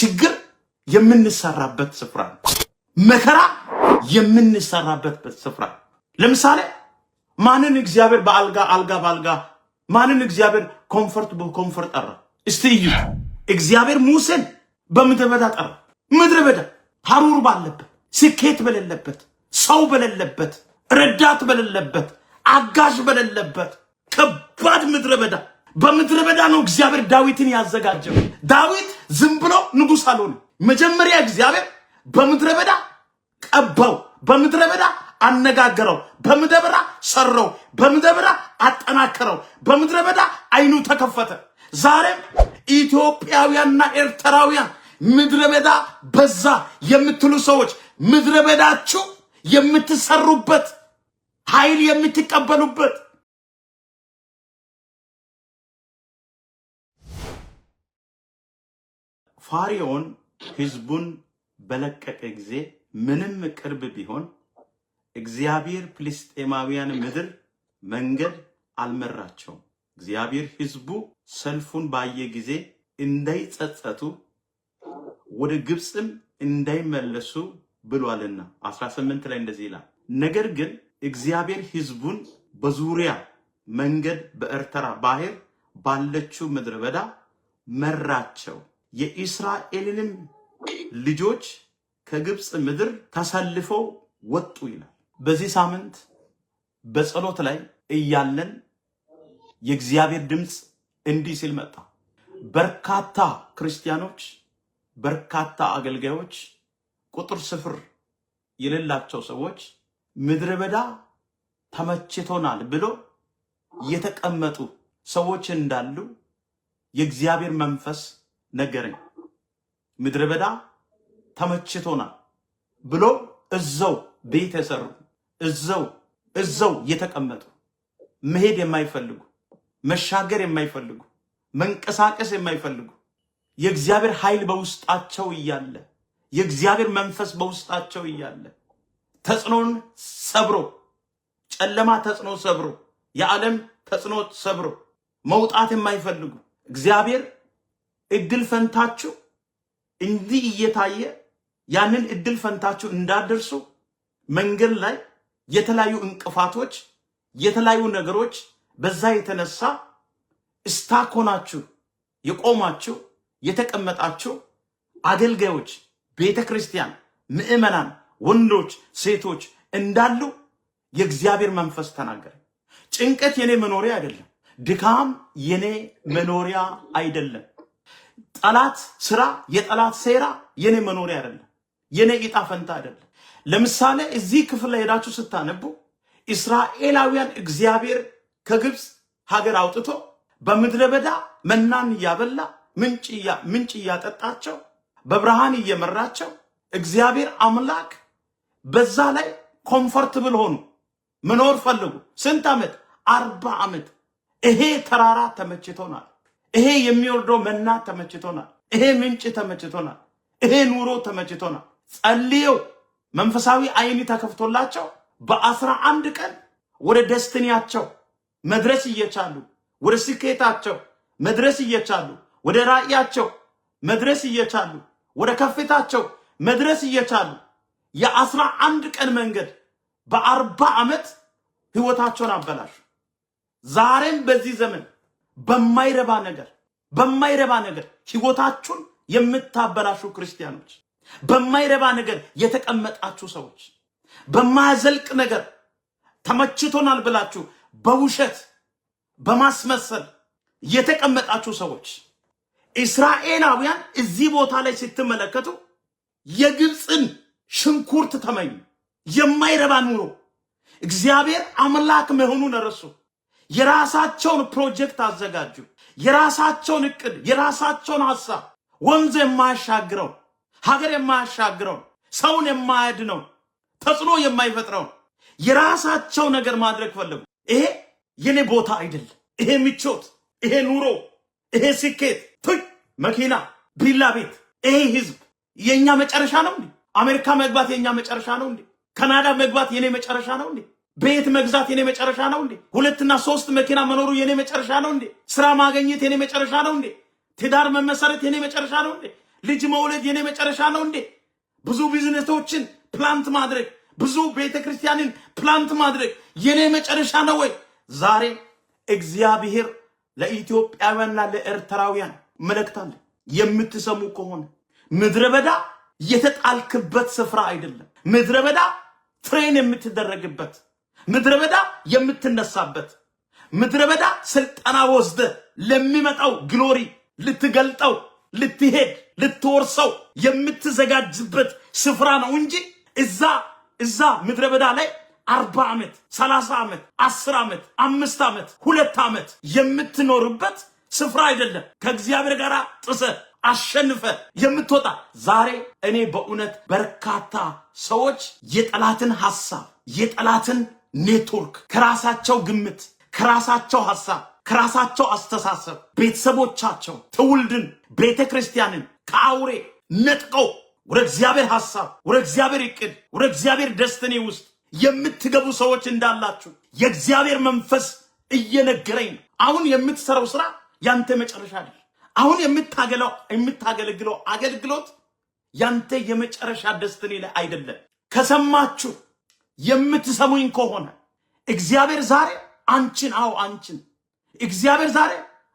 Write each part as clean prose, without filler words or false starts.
ችግር የምንሰራበት ስፍራ ነው። መከራ የምንሰራበት ስፍራ። ለምሳሌ ማንን እግዚአብሔር በአልጋ አልጋ በአልጋ፣ ማንን እግዚአብሔር comfort በ comfort ጠራ? እስቲ እዩ። እግዚአብሔር ሙሴን በምድረ በዳ ጠራ። ምድረ በዳ ሐሩር ባለበት፣ ስኬት በሌለበት፣ ሰው በሌለበት፣ ረዳት በሌለበት፣ አጋዥ በሌለበት ከባድ ምድረ በዳ። በምድረ በዳ ነው እግዚአብሔር ዳዊትን ያዘጋጀው። ዳዊት ዝም ብሎ ንጉሥ አልሆነ። መጀመሪያ እግዚአብሔር በምድረ በዳ ቀባው፣ በምድረ በዳ አነጋገረው፣ በምድረ በዳ ሰራው፣ በምድረ በዳ አጠናከረው፣ በምድረ በዳ አይኑ ተከፈተ። ዛሬም ኢትዮጵያውያንና ኤርትራውያን ምድረ በዳ በዛ የምትሉ ሰዎች፣ ምድረ በዳችሁ የምትሰሩበት፣ ኃይል የምትቀበሉበት። ፋርዖን ሕዝቡን በለቀቀ ጊዜ ምንም ቅርብ ቢሆን እግዚአብሔር ፍልስጤማውያን ምድር መንገድ አልመራቸውም። እግዚአብሔር ሕዝቡ ሰልፉን ባየ ጊዜ እንዳይጸጸቱ ወደ ግብፅም እንዳይመለሱ ብሏልና። 18 ላይ እንደዚህ ይላል። ነገር ግን እግዚአብሔር ሕዝቡን በዙሪያ መንገድ በኤርትራ ባህር ባለችው ምድረ በዳ መራቸው። የእስራኤልንም ልጆች ከግብፅ ምድር ተሰልፈው ወጡ ይላል። በዚህ ሳምንት በጸሎት ላይ እያለን የእግዚአብሔር ድምፅ እንዲህ ሲል መጣ። በርካታ ክርስቲያኖች፣ በርካታ አገልጋዮች፣ ቁጥር ስፍር የሌላቸው ሰዎች ምድረ በዳ ተመችቶናል ብሎ የተቀመጡ ሰዎች እንዳሉ የእግዚአብሔር መንፈስ ነገረኝ። ምድረ በዳ ተመችቶናል ብሎ እዘው ቤት የሰሩ፣ እዘው የተቀመጡ፣ መሄድ የማይፈልጉ፣ መሻገር የማይፈልጉ፣ መንቀሳቀስ የማይፈልጉ፣ የእግዚአብሔር ኃይል በውስጣቸው እያለ፣ የእግዚአብሔር መንፈስ በውስጣቸው እያለ፣ ተጽዕኖን ሰብሮ፣ ጨለማ ተጽዕኖ ሰብሮ፣ የዓለም ተጽዕኖ ሰብሮ መውጣት የማይፈልጉ፣ እግዚአብሔር እድል ፈንታችሁ እንዲህ እየታየ ያንን እድል ፈንታችሁ እንዳደርሱ መንገድ ላይ የተለያዩ እንቅፋቶች፣ የተለያዩ ነገሮች፣ በዛ የተነሳ stuck ሆናችሁ የቆማችሁ የተቀመጣችሁ አገልጋዮች፣ ቤተ ክርስቲያን፣ ምዕመናን፣ ወንዶች፣ ሴቶች እንዳሉ የእግዚአብሔር መንፈስ ተናገረ። ጭንቀት የኔ መኖሪያ አይደለም። ድካም የኔ መኖሪያ አይደለም። ጠላት ስራ፣ የጠላት ሴራ የኔ መኖሪያ አይደለም። የኔ ዕጣ ፈንታ አይደለም። ለምሳሌ እዚህ ክፍል ላይ ሄዳችሁ ስታነቡ እስራኤላውያን እግዚአብሔር ከግብፅ ሀገር አውጥቶ በምድረ በዳ መናን እያበላ፣ ምንጭ እያጠጣቸው፣ በብርሃን እየመራቸው እግዚአብሔር አምላክ በዛ ላይ comfortable ሆኑ፣ መኖር ፈለጉ። ስንት ዓመት? 40 ዓመት። ይሄ ተራራ ተመችቶናል። ይሄ የሚወርደው መና ተመችቶናል። ይሄ ምንጭ ተመችቶናል። ይሄ ኑሮ ተመችቶናል። ጸልየው መንፈሳዊ አይን ተከፍቶላቸው በ11 ቀን ወደ destiny ያቸው መድረስ እየቻሉ፣ ወደ ስኬታቸው መድረስ እየቻሉ፣ ወደ ራእያቸው መድረስ እየቻሉ፣ ወደ ከፍታቸው መድረስ እየቻሉ የ11 ቀን መንገድ በ40 ዓመት ህይወታቸውን አበላሹ። ዛሬም በዚህ ዘመን በማይረባ ነገር፣ በማይረባ ነገር ህይወታችሁን የምታበላሹ ክርስቲያኖች፣ በማይረባ ነገር የተቀመጣችሁ ሰዎች፣ በማያዘልቅ ነገር ተመችቶናል ብላችሁ በውሸት በማስመሰል የተቀመጣችሁ ሰዎች፣ እስራኤላውያን እዚህ ቦታ ላይ ስትመለከቱ የግብፅን ሽንኩርት ተመኙ። የማይረባ ኑሮ፣ እግዚአብሔር አምላክ መሆኑን ረሱ። የራሳቸውን ፕሮጀክት አዘጋጁ። የራሳቸውን እቅድ፣ የራሳቸውን ሀሳብ፣ ወንዝ የማያሻግረው፣ ሀገር የማያሻግረው፣ ሰውን የማያድነው፣ ተጽዕኖ የማይፈጥረው የራሳቸው ነገር ማድረግ ፈለጉ። ይሄ የኔ ቦታ አይደለም። ይሄ ምቾት፣ ይሄ ኑሮ፣ ይሄ ስኬት፣ ቱይ መኪና፣ ቪላ ቤት፣ ይሄ ህዝብ የኛ መጨረሻ ነው እንዴ? አሜሪካ መግባት የኛ መጨረሻ ነው እንዴ? ካናዳ መግባት የኔ መጨረሻ ነው እንዴ? ቤት መግዛት የኔ መጨረሻ ነው እንዴ? ሁለትና ሶስት መኪና መኖሩ የኔ መጨረሻ ነው እንዴ? ስራ ማግኘት የኔ መጨረሻ ነው እንዴ? ትዳር መመሰረት የኔ መጨረሻ ነው እንዴ? ልጅ መውለድ የኔ መጨረሻ ነው እንዴ? ብዙ ቢዝነሶችን plant ማድረግ፣ ብዙ ቤተ ክርስቲያንን plant ማድረግ የኔ መጨረሻ ነው ወይ? ዛሬ እግዚአብሔር ለኢትዮጵያውያንና ለኤርትራውያን መልእክት አለ። የምትሰሙ ከሆነ ምድረ በዳ የተጣልክበት ስፍራ አይደለም። ምድረ በዳ train የምትደረግበት፣ ምድረ በዳ የምትነሳበት፣ ምድረ በዳ ስልጠና ወስደህ ለሚመጣው glory ልትገልጠው፣ ልትሄድ፣ ልትወርሰው የምትዘጋጅበት ስፍራ ነው እንጂ እዛ ምድረ በዳ ላይ 40 ዓመት፣ 30 ዓመት፣ 10 ዓመት፣ 5 ዓመት፣ 2 ዓመት የምትኖርበት ስፍራ አይደለም። ከእግዚአብሔር ጋር ጥሰህ አሸንፈህ የምትወጣ። ዛሬ እኔ በእውነት በርካታ ሰዎች የጠላትን ሐሳብ፣ የጠላትን ኔትወርክ፣ ከራሳቸው ግምት፣ ከራሳቸው ሐሳብ፣ ከራሳቸው አስተሳሰብ ቤተሰቦቻቸው፣ ትውልድን፣ ቤተ ክርስቲያንን ከአውሬ ነጥቀው ወደ እግዚአብሔር ሐሳብ፣ ወደ እግዚአብሔር እቅድ፣ ወደ እግዚአብሔር destiny ውስጥ የምትገቡ ሰዎች እንዳላችሁ የእግዚአብሔር መንፈስ እየነገረኝ ነው። አሁን የምትሰራው ስራ ያንተ መጨረሻ አይደለም። አሁን የምታገለግለው አገልግሎት ያንተ የመጨረሻ destiny ላይ አይደለም። ከሰማችሁ፣ የምትሰሙኝ ከሆነ እግዚአብሔር ዛሬ አንቺን፣ አዎ አንቺን፣ እግዚአብሔር ዛሬ፣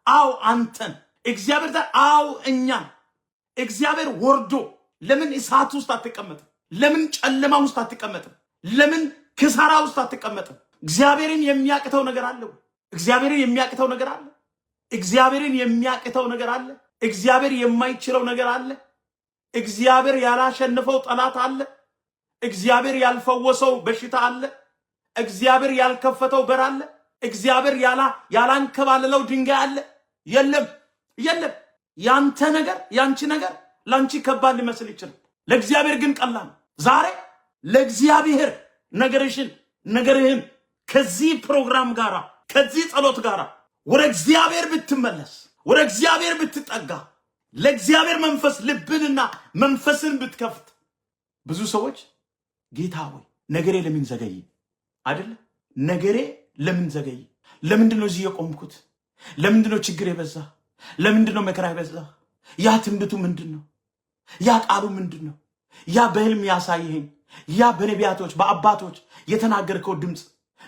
አዎ አንተን፣ እግዚአብሔር ዛሬ፣ አዎ እኛን፣ እግዚአብሔር ወርዶ ለምን እሳት ውስጥ አትቀመጥም? ለምን ጨለማ ውስጥ አትቀመጥም? ለምን ኪሳራ ውስጥ አትቀመጥም? እግዚአብሔርን የሚያቅተው ነገር አለ ወይ? እግዚአብሔርን የሚያቅተው ነገር አለ? እግዚአብሔርን የሚያቅተው ነገር አለ? እግዚአብሔር የማይችለው ነገር አለ? እግዚአብሔር ያላሸነፈው ጠላት አለ? እግዚአብሔር ያልፈወሰው በሽታ አለ? እግዚአብሔር ያልከፈተው በር አለ? እግዚአብሔር ያላንከባለለው ድንጋይ አለ? የለም፣ የለም። ያንተ ነገር፣ ያንቺ ነገር ለአንቺ ከባድ ሊመስል ይችላል። ለእግዚአብሔር ግን ቀላል ነው። ዛሬ ለእግዚአብሔር ነገርሽን፣ ነገርህን ከዚህ ፕሮግራም ጋር፣ ከዚህ ጸሎት ጋር ወደ እግዚአብሔር ብትመለስ፣ ወደ እግዚአብሔር ብትጠጋ፣ ለእግዚአብሔር መንፈስ ልብንና መንፈስን ብትከፍት። ብዙ ሰዎች ጌታ ሆይ ነገሬ ለምን ዘገየ? አይደለ? ነገሬ ለምን ዘገየ? ለምንድን ነው እዚህ የቆምኩት? ለምንድን ነው ችግር የበዛ? ለምንድን ነው መከራ የበዛ? ያ ትንቢቱ ምንድን ነው? ያ ቃሉ ምንድን ነው? ያ በህልም ያሳየኸኝ፣ ያ በነቢያቶች በአባቶች የተናገርከው ድምፅ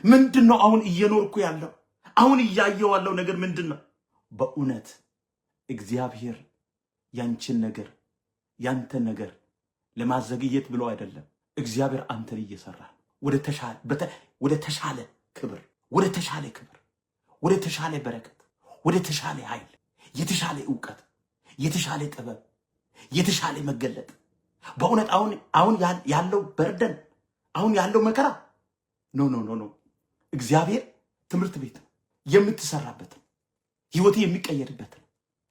ምንድን ነው? አሁን እየኖርኩ ያለው፣ አሁን እያየው ያለው ነገር ምንድን ነው? በእውነት እግዚአብሔር ያንቺን ነገር፣ ያንተን ነገር ለማዘግየት ብሎ አይደለም። እግዚአብሔር አንተን እየሰራ ወደ ተሻለ ክብር፣ ወደ ተሻለ ክብር፣ ወደ ተሻለ በረከት፣ ወደ ተሻለ ኃይል፣ የተሻለ እውቀት፣ የተሻለ ጥበብ፣ የተሻለ መገለጥ። በእውነት አሁን ያለው burden፣ አሁን ያለው መከራ no, no, no, no። እግዚአብሔር ትምህርት ቤት ነው፣ የምትሰራበት ነው፣ ህይወት የሚቀየርበት ነው።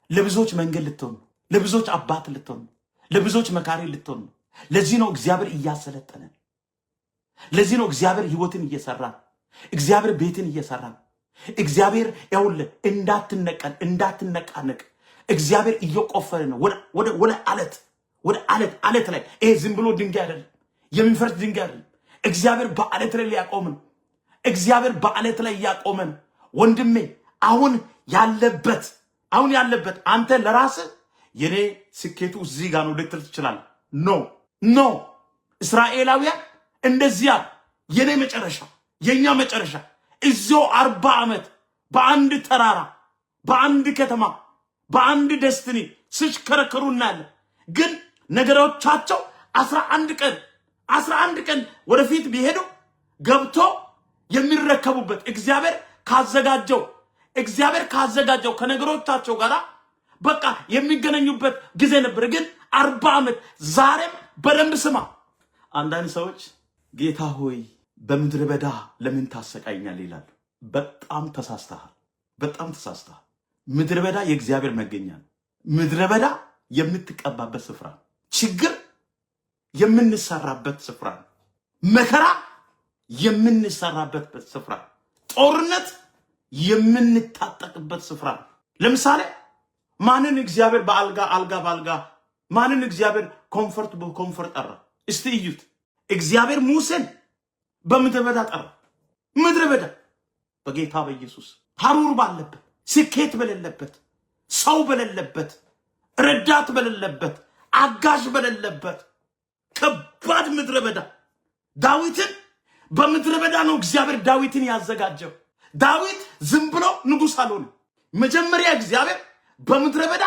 ለብዙዎች መንገድ ልትሆን ነው። ለብዙዎች አባት ልትሆን ነው። ለብዙዎች መካሪ ልትሆን ነው። ለዚህ ነው እግዚአብሔር እያሰለጠነን። ለዚህ ነው እግዚአብሔር ህይወትን እየሰራ ነው። እግዚአብሔር ቤትን እየሰራ ነው። እግዚአብሔር ያውልህ እንዳትነቀል፣ እንዳትነቃነቅ እግዚአብሔር እየቆፈረ ነው። ወደ አለት፣ ወደ አለት አለት ላይ። ይሄ ዝም ብሎ ድንጋይ አይደለም፣ የሚፈርስ ድንጋይ አይደለም። እግዚአብሔር በአለት ላይ ሊያቆም ነው። እግዚአብሔር በአለት ላይ እያቆመ ነው። ወንድሜ፣ አሁን ያለበት አንተ ለራስህ የኔ ስኬቱ እዚህ ጋር ነው ልትል ትችላለህ። No, no፣ እስራኤላውያን እንደዚያ የኔ መጨረሻ፣ የኛ መጨረሻ እዚያው 40 ዓመት በአንድ ተራራ፣ በአንድ ከተማ፣ በአንድ destiny ሲሽከረከሩ እናያለን። ግን ነገሮቻቸው 11 ቀን፣ 11 ቀን ወደፊት ቢሄዱ ገብቶ የሚረከቡበት እግዚአብሔር ካዘጋጀው ከነገሮቻቸው ጋር በቃ የሚገናኙበት ጊዜ ነበር። ግን 40 ዓመት። ዛሬም በደንብ ስማ። አንዳንድ ሰዎች ጌታ ሆይ በምድረ በዳ ለምን ታሰቃየኛለህ ይላሉ። በጣም ተሳስተሃል። በጣም ተሳስተሃል። ምድረ በዳ የእግዚአብሔር መገኛ ነው። ምድረ በዳ የምትቀባበት ስፍራ ነው። ችግር የምንሰራበት ስፍራ ነው። መከራ የምንሰራበት ስፍራ፣ ጦርነት የምንታጠቅበት ስፍራ ነው። ለምሳሌ ማንን እግዚአብሔር በአልጋ አልጋ በአልጋ፣ ማንን እግዚአብሔር comfort በ comfort ጠራ? እስቲ እዩት። እግዚአብሔር ሙሴን በምድረ በዳ ጠራ። ምድረ በዳ በጌታ በኢየሱስ ሐሩር ባለበት፣ ስኬት በሌለበት፣ ሰው በሌለበት፣ ረዳት በሌለበት፣ አጋዥ በሌለበት ከባድ ምድረ በዳ ዳዊትን በምድረ በዳ ነው እግዚአብሔር ዳዊትን ያዘጋጀው። ዳዊት ዝም ብሎ ንጉሥ አልሆነም። መጀመሪያ እግዚአብሔር በምድረ በዳ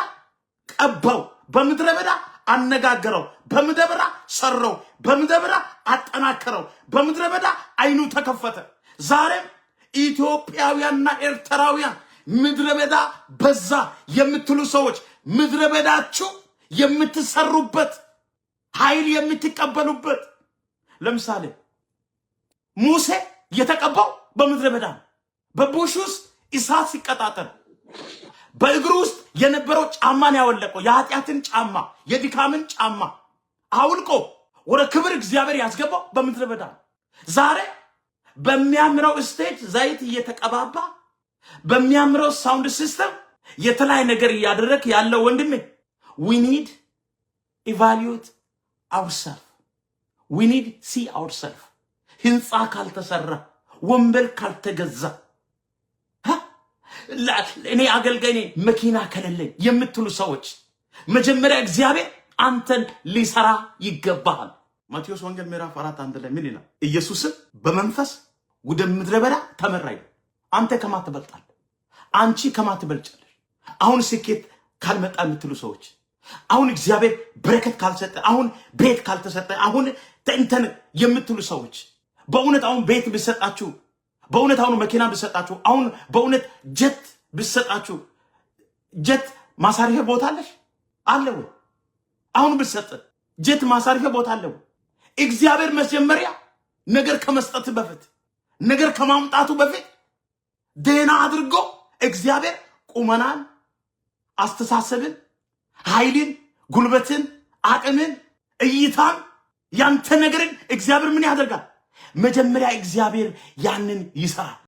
ቀባው፣ በምድረ በዳ አነጋገረው፣ በምድረ በዳ ሰራው፣ በምድረ በዳ አጠናከረው፣ በምድረ በዳ አይኑ ተከፈተ። ዛሬም ኢትዮጵያውያንና ኤርትራውያን ምድረ በዳ በዛ የምትሉ ሰዎች ምድረ በዳችሁ የምትሰሩበት፣ ኃይል የምትቀበሉበት። ለምሳሌ ሙሴ የተቀባው በምድረ በዳ ነው። በቡሽ ውስጥ እሳት ሲቀጣጠል በእግሩ ውስጥ የነበረው ጫማን ያወለቀው፣ የኃጢአትን ጫማ፣ የድካምን ጫማ አውልቆ ወደ ክብር እግዚአብሔር ያስገባው በምድረ በዳ ነው። ዛሬ በሚያምረው stage ዘይት እየተቀባባ፣ በሚያምረው sound system የተለያየ ነገር እያደረግ ያለው ወንድሜ፣ we need evaluate ourself, we need see ourself። ህንፃ ካልተሰራ፣ ወንበር ካልተገዛ፣ እኔ አገልጋይ ነኝ መኪና ከሌለኝ የምትሉ ሰዎች መጀመሪያ እግዚአብሔር አንተን ሊሰራ ይገባሃል። ማቴዎስ ወንጌል ምዕራፍ 4:1 ላይ ምን ይላል? ኢየሱስም በመንፈስ ወደ ምድረ በዳ ተመራ ይላል። አንተ ከማን ትበልጣለህ? አንቺ ከማን ትበልጫለሽ? አሁን ስኬት ካልመጣ የምትሉ ሰዎች፣ አሁን እግዚአብሔር በረከት ካልሰጠ፣ አሁን ቤት ካልተሰጠ፣ አሁን እንትን የምትሉ ሰዎች፣ በእውነት አሁን ቤት ብሰጣችሁ፣ በእውነት አሁን መኪና ብሰጣችሁ፣ አሁን በእውነት ጀት ብሰጣችሁ፣ ጀት ማሳረፊያ ቦታ አለሽ አለ ወይ? አሁን ብሰጥ ጀት ማሳረፊያ ቦታ አለ ወይ? እግዚአብሔር መጀመሪያ ነገር ከመስጠት በፊት፣ ነገር ከማምጣቱ በፊት ደህና አድርጎ እግዚአብሔር ቁመናን፣ አስተሳሰብን፣ ኃይልን፣ ጉልበትን፣ አቅምን፣ እይታን፣ ያንተ ነገርን እግዚአብሔር ምን ያደርጋል? መጀመሪያ እግዚአብሔር ያንን ይሰራል።